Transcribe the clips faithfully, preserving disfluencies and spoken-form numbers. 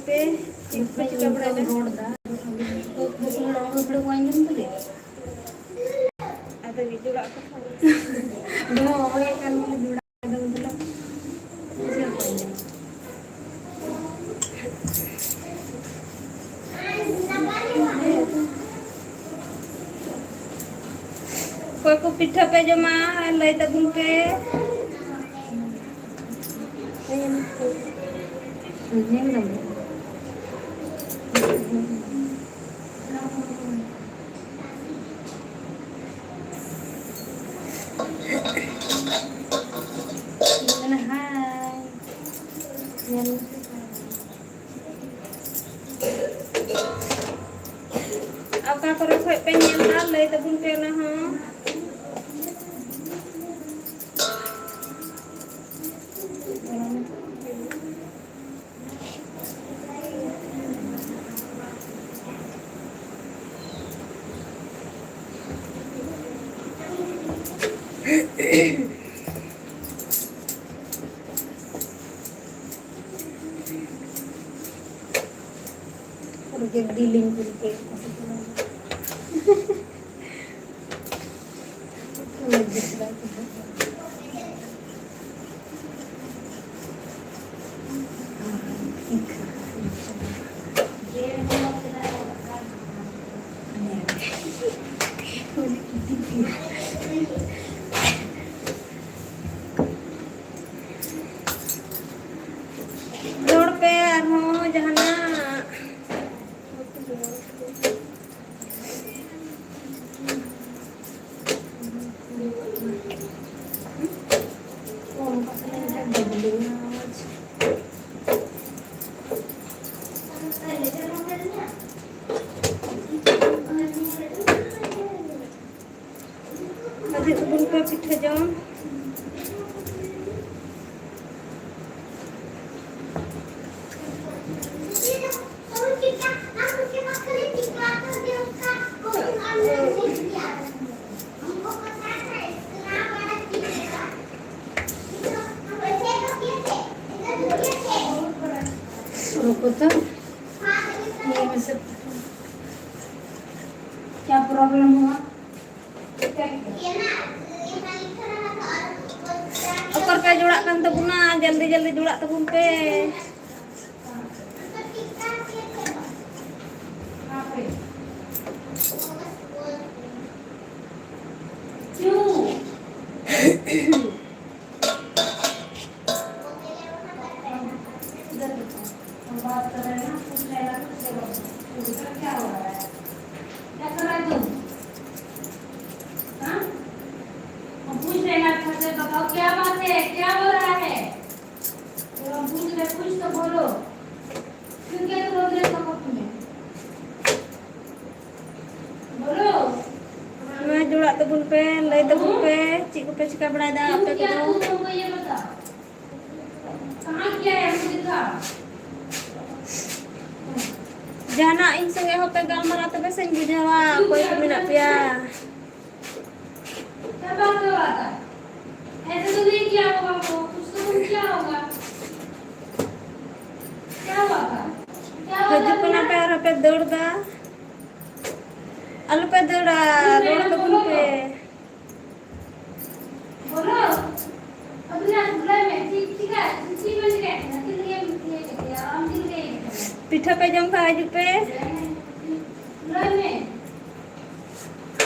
ᱪᱮᱫ ᱠᱚ ᱪᱤᱠᱟᱹ ᱵᱟᱲᱟᱭᱮᱫᱟ? ᱨᱚᱲ ᱫᱟ᱾ ᱟᱫᱚ ᱢᱤᱫ ᱡᱚᱲᱟᱜ ᱠᱟᱛᱷᱟ᱾ ᱱᱚᱣᱟ ᱦᱚᱸ ᱠᱟᱱ ᱜᱮ ᱡᱚᱲᱟᱜ᱾ ᱚᱠᱚᱭ ᱠᱚ ᱯᱤᱴᱷᱟᱹ ᱯᱮ ᱡᱚᱢᱟ, ᱞᱟᱹᱭ ᱛᱟᱵᱚᱱ ᱯᱮ᱾ ᱚᱠᱟ ᱠᱚᱨᱮ ᱠᱷᱚᱡ ᱯᱮ ᱧᱮᱞ ᱫᱟ, ᱞᱟᱹᱭ ᱛᱟᱵᱚᱱ ᱯᱮ ᱚᱱᱟ ᱦᱚᱸ᱾ ᱯᱩᱨᱟᱹ ᱡᱚᱞᱫᱤ ᱞᱤᱧ ᱠᱩᱞ ᱠᱮᱫ ᱠᱚᱣᱟ᱾ ᱨᱚᱲ ᱯᱮ ᱟᱨᱦᱚᱸ ᱡᱟᱦᱟᱱᱟᱜ᱾ को तो ये में से क्या प्रॉब्लम हुआ? ᱚᱠᱚᱨ ᱯᱮ ᱡᱚᱲᱟᱜ ᱠᱟᱱ ᱛᱟᱵᱚᱱᱟ, ᱡᱚᱞᱫᱤ ᱡᱚᱞᱫᱤ ᱡᱚᱲᱟᱜ ᱛᱟᱵᱚᱱ ᱯᱮ᱾ बात कर रहे हैं ना, पूछ रहे हैं ना, पूछ रहे हैं। क्या हो रहा है? क्या कर रहा है तू? हाँ? हम पूछ रहे हैं ना, अच्छा से बताओ, क्या बात है, क्या हो रहा है? तो हम पूछ रहे, कुछ तो बोलो। क्यों क्या तो बोल रहे हो तुम? बोलो। ᱢᱟ ᱡᱚᱲᱟᱜ ᱛᱟᱵᱚᱱ ᱯᱮ, ᱞᱟᱹᱭ ᱛᱟᱵᱚᱱ ᱯᱮ, ᱪᱮᱫ ᱠᱚᱯᱮ ᱪᱤᱠᱟ ᱵᱟᱲᱟᱭᱮᱫᱟ ᱟᱯᱮ ᱠᱚᱫᱚ? ᱠᱚᱦᱚᱸ ᱠᱚ ᱤᱭᱟᱹ ᱠᱟᱫᱟ᱾ ᱠᱟᱦᱟᱸ ᱜᱮᱭᱟ ᱭᱟᱨ, ᱢᱩᱡᱷᱮ ᱫᱤᱠᱷᱟ᱾ ᱡᱟᱦᱟᱱᱟᱜ ᱤᱧ ᱥᱚᱸᱜᱮ ᱦᱚᱸᱯᱮ ᱜᱟᱞᱢᱟᱨᱟᱣ ᱛᱚᱵᱮ ᱥᱮᱧ ᱵᱩᱡᱷᱟᱹᱣᱟ, ᱚᱠᱚᱭ ᱠᱚ ᱢᱮᱱᱟᱜ ᱯᱮᱭᱟ᱾ ᱠᱭᱟ ᱵᱟᱛ ᱦᱩᱣᱟ ᱛᱷᱟ? ᱮᱥᱮ ᱛᱚ ᱱᱟᱦᱤᱸ ᱠᱤᱭᱟ ᱦᱳᱜᱟ ᱣᱳ, ᱠᱩᱪᱷ ᱛᱚ ᱛᱩᱢ ᱠᱤᱭᱟ ᱦᱳᱜᱟ᱾ ᱠᱭᱟ ᱦᱩᱣᱟ ᱛᱷᱟ? ᱠᱭᱟ ᱦᱩᱣᱟ ᱛᱷᱟ? ᱦᱤᱡᱩᱜ ᱠᱟᱱᱟ ᱯᱮ ᱟᱨ ᱦᱚᱸᱯᱮ ᱫᱟᱹᱲ ᱫᱟ᱾ ᱟᱞᱚᱯᱮ ᱫᱟᱹᱲᱟ, ᱨᱚᱲ ᱛᱟᱵᱚᱱ ᱯᱮ᱾ ᱵᱚᱞᱚ᱾ ᱟᱵᱤᱱᱟᱜ ᱞᱟᱹᱭ ᱢᱮ, ᱪᱮᱫ ᱪᱤᱠᱟ-, ᱪᱮᱫ ᱵᱮᱱ ᱪᱤᱠᱟᱹᱭᱮᱫ ᱛᱟᱦᱮᱱᱟ? ᱪᱮᱫ ᱞᱟᱹᱜᱤᱫ ᱮᱢ ᱤᱭᱟᱹ ᱠᱮᱫ ᱜᱮᱭᱟ? ᱟᱢ ᱪᱮᱫ ᱞᱟᱹᱜᱤᱫ ᱮᱢ ᱤᱭᱟᱹ ᱠᱮᱫᱟ? ᱯᱤᱴᱷᱟᱹ ᱯᱮ ᱡᱚᱢ ᱠᱷᱟᱱ ᱦᱤᱡᱩᱜ ᱯᱮ᱾ ᱞᱟᱹᱭ ᱢᱮ᱾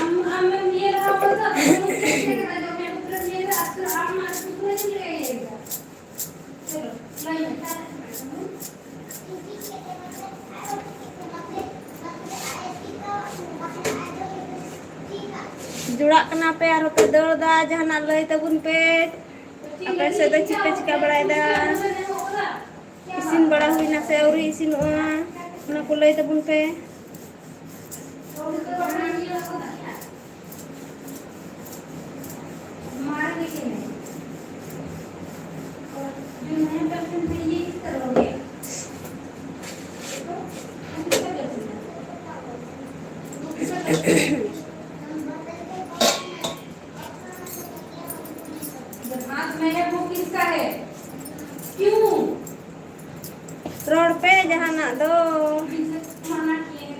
ᱟᱢ, ᱟᱢᱮᱢ ᱤᱭᱟᱹ ᱞᱟᱦᱟ ᱟᱠᱟᱫᱟ, ᱟᱢ ᱪᱮᱫ ᱮᱢ ᱪᱤᱠᱟᱹ ᱠᱮᱫᱟ? ᱡᱚᱢ ᱧᱩ ᱯᱩᱨᱟᱹᱢ ᱤᱭᱟᱹ ᱠᱮᱫᱟ, ᱟᱨ ᱟᱢ, ᱟᱨ ᱪᱮᱫ ᱞᱟᱹᱜᱤᱫ ᱮᱢ ᱤᱭᱟᱹ ᱠᱮᱫᱟ? ᱡᱚᱲᱟᱜ ᱠᱟᱱᱟ ᱯᱮ ᱟᱨ ᱯᱮ ᱫᱟᱹᱲ ᱫᱟ, ᱡᱟᱦᱟᱱᱟᱜ ᱞᱟᱹᱭ ᱛᱟᱵᱚᱱ ᱯᱮ᱾ ᱟᱯᱮ ᱥᱮᱫ ᱫᱚ ᱪᱮᱫ ᱯᱮ ᱪᱤᱠᱟ ᱵᱟᱲᱟᱭᱮᱫᱟ? ᱤᱥᱤᱱ ᱵᱟᱲᱟ ᱦᱩᱭᱱᱟ ᱥᱮ ᱟᱹᱣᱨᱤ ᱤᱥᱤᱱᱚᱜᱼᱟ? ᱚᱱᱟ ᱠᱚ ᱞᱟᱹᱭ ᱛᱟᱵᱚᱱ ᱯᱮ᱾ जो हाथ में है वो किसका है? क्यों? ᱨᱚᱲ ᱯᱮ ᱡᱟᱦᱟᱱᱟᱜ ᱫᱚ᱾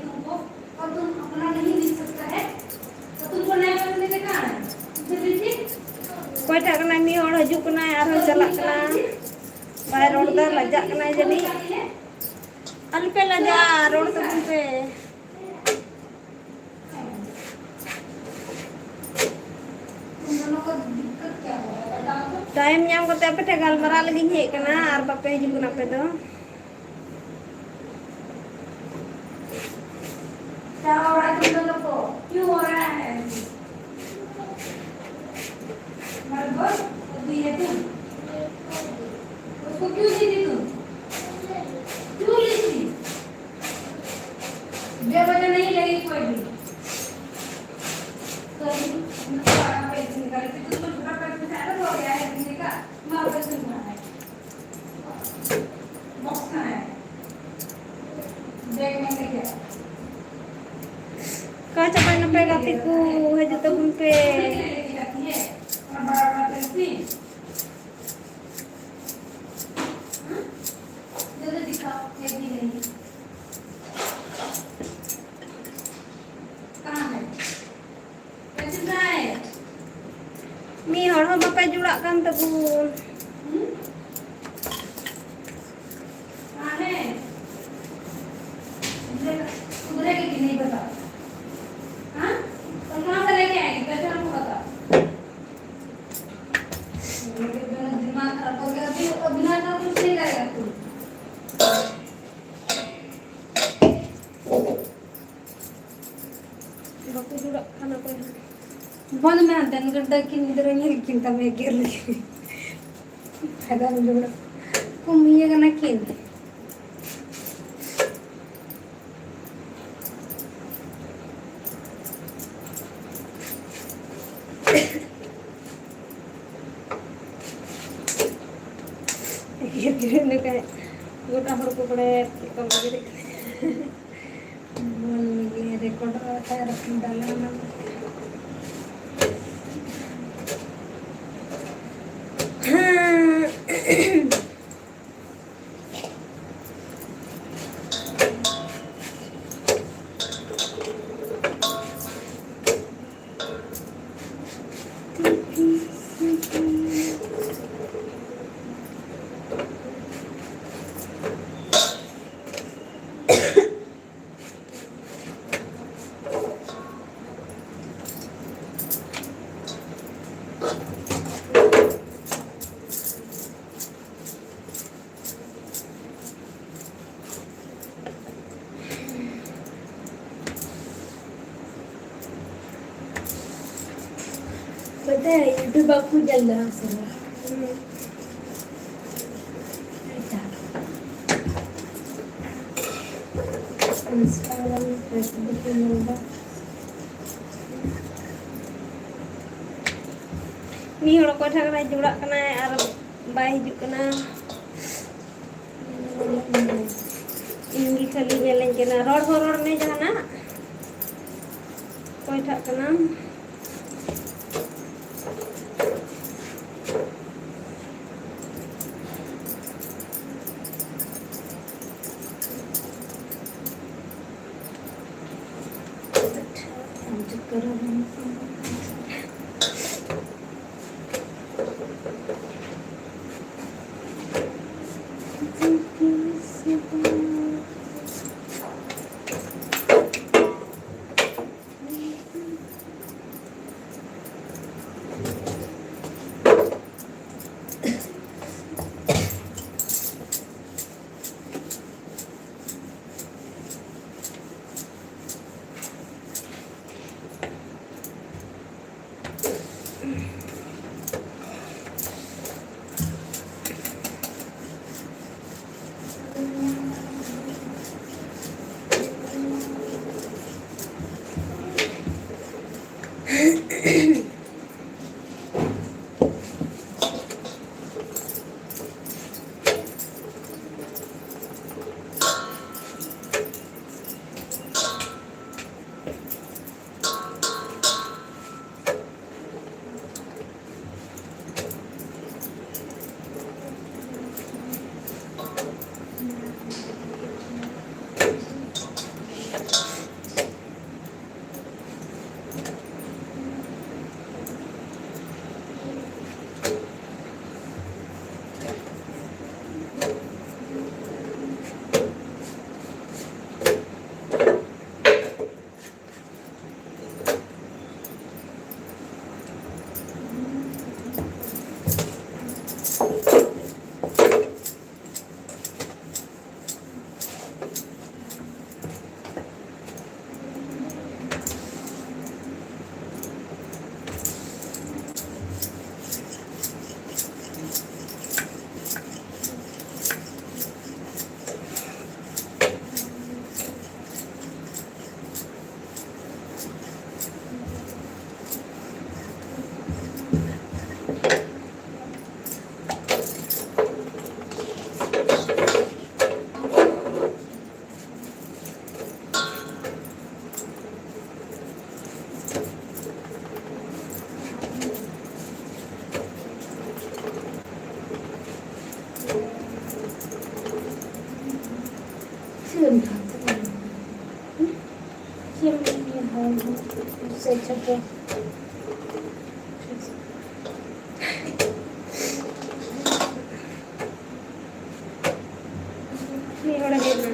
तुमको, और तुम अपना नहीं मिल सकता है, तो तुमको नया बदलने का कारण, तुमसे बिल्कुल ᱚᱠᱚᱭᱴᱟᱜ ᱠᱟᱱᱟᱭ? ᱢᱤᱫ ᱦᱚᱲ ᱦᱤᱡᱩᱜ ᱠᱟᱱᱟᱭ, ᱟᱨᱦᱚᱸ ᱪᱟᱞᱟᱜ ᱠᱟᱱᱟ᱾ ᱵᱟᱭ ᱨᱚᱲ ᱫᱟ, ᱞᱟᱡᱟᱜ ᱠᱟᱱᱟᱭ ᱡᱟᱹᱱᱤᱡ᱾ ᱟᱞᱚᱯᱮ ᱞᱟᱡᱟᱜᱼᱟ, ᱨᱚᱲ ᱛᱟᱵᱚᱱ ᱯᱮ᱾ ᱴᱟᱭᱤᱢ ᱧᱟᱢ ᱠᱟᱛᱮ ᱟᱯᱮ ᱴᱷᱮᱱ ᱜᱟᱞᱢᱟᱨᱟᱣ ᱞᱟᱹᱜᱤᱫ ᱤᱧ ᱦᱮᱡ ᱠᱟᱱᱟ, ᱟᱨ ᱵᱟᱯᱮ ᱦᱤᱡᱩᱜ ᱠᱟᱱᱟ ᱟᱯᱮ ᱫᱚ᱾ क्या हो रहा है तुम लोगों को? क्यों हो रहा है ऐसे? मत बोल, वो दी है तुम। उसको क्यों दी थी तुम? क्यों ली थी? बेवजह नहीं लेगी कोई भी। तो अभी तुमने बड़ा पैसे निकाले थे, तो तुम्हें छोटा पैसे से अलग हो गया है जीने का, तुम्हारा पैसे तुम्हारा है। बॉक्स कहाँ है? बैग में से क्या? ᱚᱠᱟ ᱪᱟᱵᱟᱭ ᱱᱟᱯᱮ ᱜᱟᱛᱮ ᱠᱚ? ᱦᱤᱡᱩᱜ ᱛᱟᱵᱚᱱ ᱯᱮ᱾ ᱢᱤᱫ ᱦᱚᱲ ᱦᱚᱸ ᱵᱟᱯᱮ ᱡᱩᱲᱟᱜ ᱠᱟᱱ ᱛᱟᱵᱚᱱ᱾ दिमाग खराब हो गया, अभी, अभी ना तो कुछ नहीं करेगा तू। ᱵᱟᱠᱚ ᱡᱩᱲᱟᱜ ᱠᱟᱱᱟ ᱚᱠᱚᱭ ᱦᱚᱸ᱾ ᱵᱚᱱᱫ ᱢᱮ ᱦᱟᱱᱛᱮ, ᱱᱩᱠᱤᱱ ᱫᱚ ᱠᱤᱱ ᱜᱤᱫᱽᱨᱟᱹ ᱧᱮᱞ ᱠᱤᱱ ᱛᱟᱢ ᱮᱜᱮᱨ ᱞᱟᱹᱜᱤᱫ᱾ ᱯᱷᱟᱭᱫᱟ ᱵᱟᱹᱱᱩᱜᱼᱟ᱾ ᱠᱚ ᱤᱭᱟᱹ ᱠᱟᱱᱟ ᱠᱤᱱ᱾ ᱮᱜᱮᱨ ᱜᱮ ᱱᱚᱝᱠᱟ ᱜᱚᱴᱟ ᱦᱚᱲ ᱠᱚ ᱵᱟᱲᱟᱭᱟ ᱪᱮᱫ ᱠᱚᱢ ᱮᱜᱮᱨᱮᱫ ᱠᱟᱱᱟ᱾ ᱵᱚᱞ ᱜᱮ ᱨᱮᱠᱚᱨᱰ ᱨᱮ ᱫᱟᱞᱟᱱᱟ᱾ ᱦᱮᱸ᱾ ᱦᱮᱸ, YouTube ᱵᱟᱠᱚ ᱧᱮᱞ ᱫᱟ ᱥᱮ ᱵᱟᱝ? Instagram, Facebook ᱠᱚ ᱧᱮᱞ ᱫᱟ᱾ ᱢᱤᱫ ᱦᱚᱲ ᱚᱠᱚᱭ ᱴᱷᱮᱱ ᱠᱟᱱᱟᱭ, ᱡᱚᱲᱟᱜ ᱠᱟᱱᱟᱭ ᱟᱨ ᱵᱟᱭ ᱦᱤᱡᱩᱜ ᱠᱟᱱᱟ᱾ ᱤᱧ ᱜᱮ ᱠᱷᱟᱹᱞᱤ ᱧᱮᱞᱮᱧ ᱠᱟᱱᱟ᱾ ᱨᱚᱲ ᱦᱚᱸ ᱨᱚᱲ ᱢᱮ ᱡᱟᱦᱟᱱᱟᱜ᱾ ᱚᱠᱚᱭ ᱴᱷᱟᱜ ᱠᱟᱱᱟᱢ? ᱪᱮᱫ ᱮᱢ ᱞᱟᱹᱭᱟ? ᱥᱮ ᱪᱷᱳᱴᱳ᱾ ᱢᱤᱫ ᱦᱚᱲᱮ ᱦᱮᱡ ᱮᱱᱟ᱾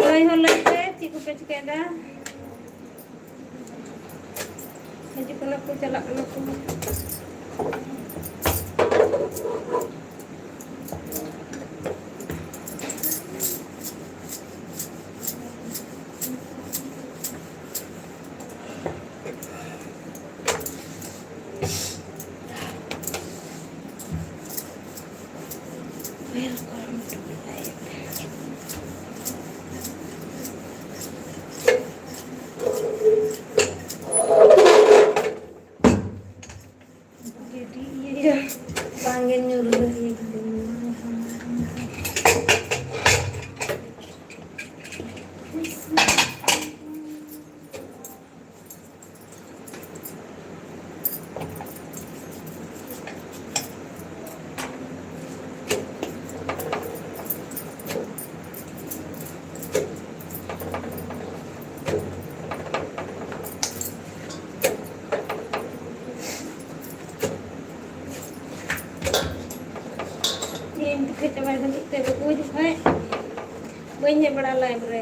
ᱞᱟᱹᱭ ᱦᱚᱸ ᱞᱟᱹᱭ ᱯᱮ, ᱪᱮᱫ ᱠᱚᱯᱮ ᱪᱤᱠᱟᱹᱭᱮᱫᱟ? ᱦᱤᱡᱩᱜ ᱠᱟᱱᱟ ᱠᱚ, ᱪᱟᱞᱟᱜ ᱠᱟᱱᱟ ᱠᱚ᱾ Welcome to life. ᱜᱤᱰᱤ ᱤᱭᱟᱹᱭᱟ, ᱵᱟᱝ ᱜᱮ ᱧᱩᱨ ᱞᱟᱹᱜᱤᱫ᱾ ᱤᱧ ᱯᱤᱴᱷᱟᱹ ᱪᱟᱵᱟᱭ ᱫᱷᱟᱹᱵᱤᱡ ᱛᱮ ᱵᱟᱹᱧ ᱦᱤᱡᱩᱜ ᱠᱷᱟᱡ ᱵᱟᱹᱧ ᱦᱮᱡ ᱵᱟᱲᱟᱜᱼᱟ live ᱨᱮ᱾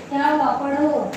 क्या पापड़ हो?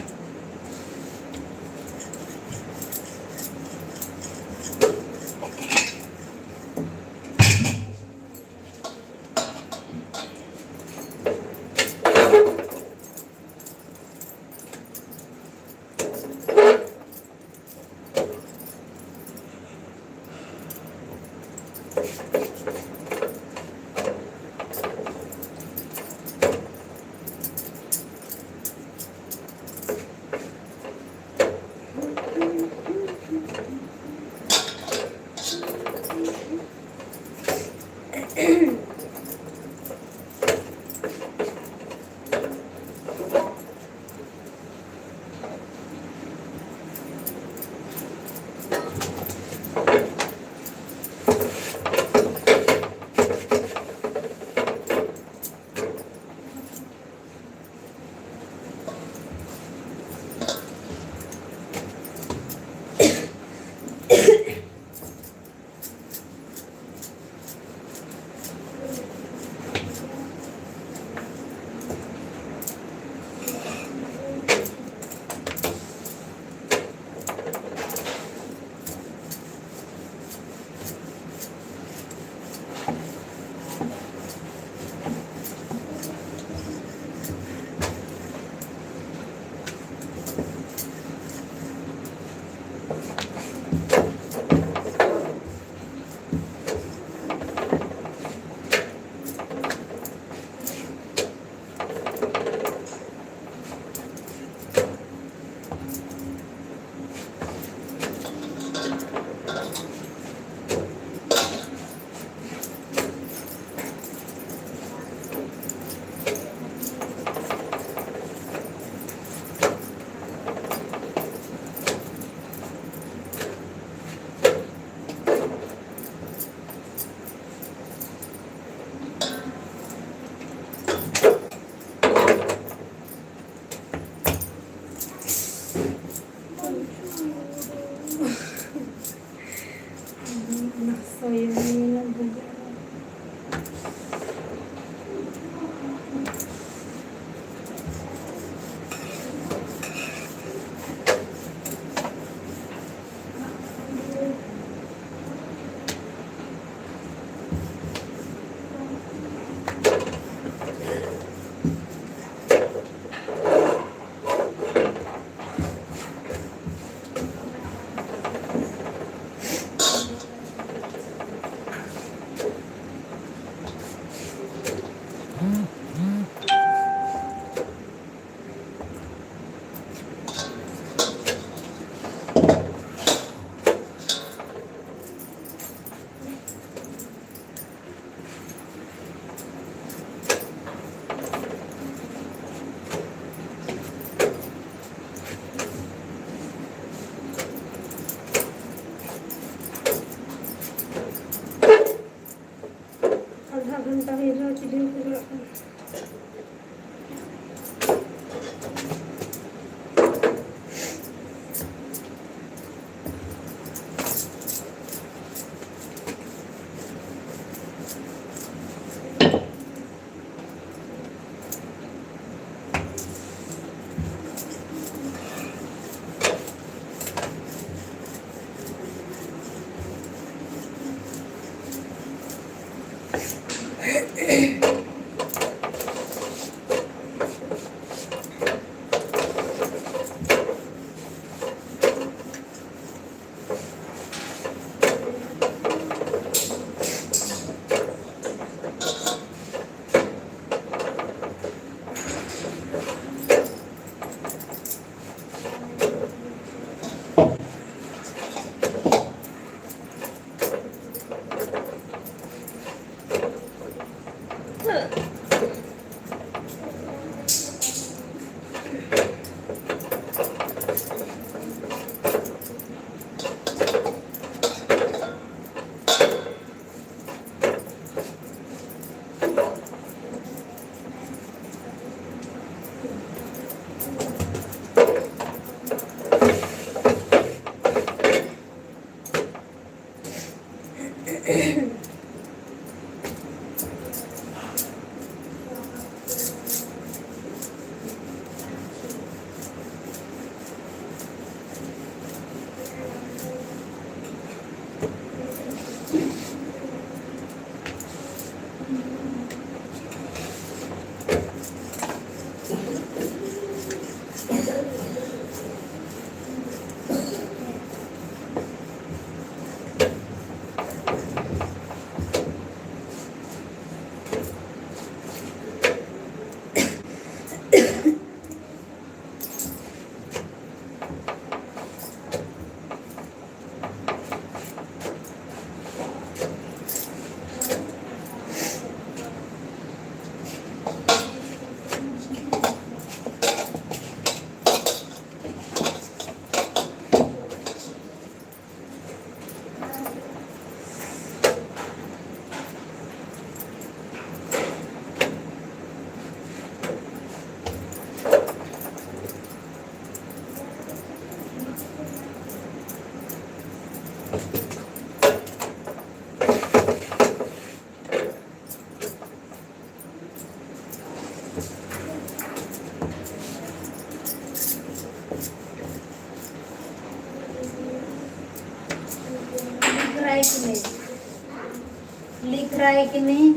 ᱵᱟᱲᱟᱭ ᱠᱤᱱᱟᱹᱧ᱾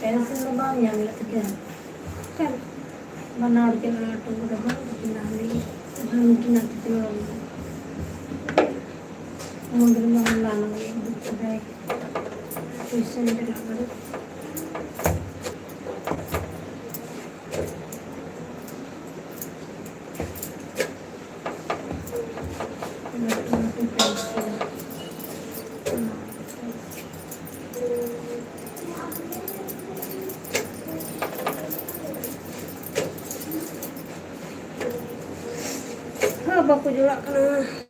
ᱯᱮᱱᱥᱤᱞ ᱫᱚ ᱵᱟᱢ ᱧᱟᱢ ᱞᱮᱫ ᱛᱟᱹᱠᱤᱱᱟ? ᱵᱟᱱᱟ ᱦᱚᱲ ᱠᱤᱱ ᱚᱲᱟᱜ ᱦᱚᱴᱚ ᱠᱟᱫᱟ ᱵᱟᱝ? ᱛᱟᱹᱠᱤᱱ ᱦᱟᱱᱮ ᱦᱟᱱᱠᱤᱱ ᱟᱹᱛᱩ ᱠᱤᱱ ᱚᱲᱟᱜ ᱞᱮᱫᱟ᱾ ᱢᱚᱱᱫᱤᱨ ᱢᱟ ᱦᱚᱞᱟ ᱱᱚᱜᱼᱚᱭ ᱩᱫᱩᱜ ᱠᱟᱫᱟᱭ᱾ ᱴᱤᱭᱩᱥᱚᱱ ᱪᱟᱞᱟᱜ ᱠᱟᱱᱟ᱾ ᱞᱟᱹᱴᱩ ᱞᱟᱹᱴᱩ ᱯᱮᱱᱥᱤᱞ᱾ ᱦᱚᱸ, ᱵᱟᱠᱚ ᱡᱚᱲᱟᱜ ᱠᱟᱱᱟ᱾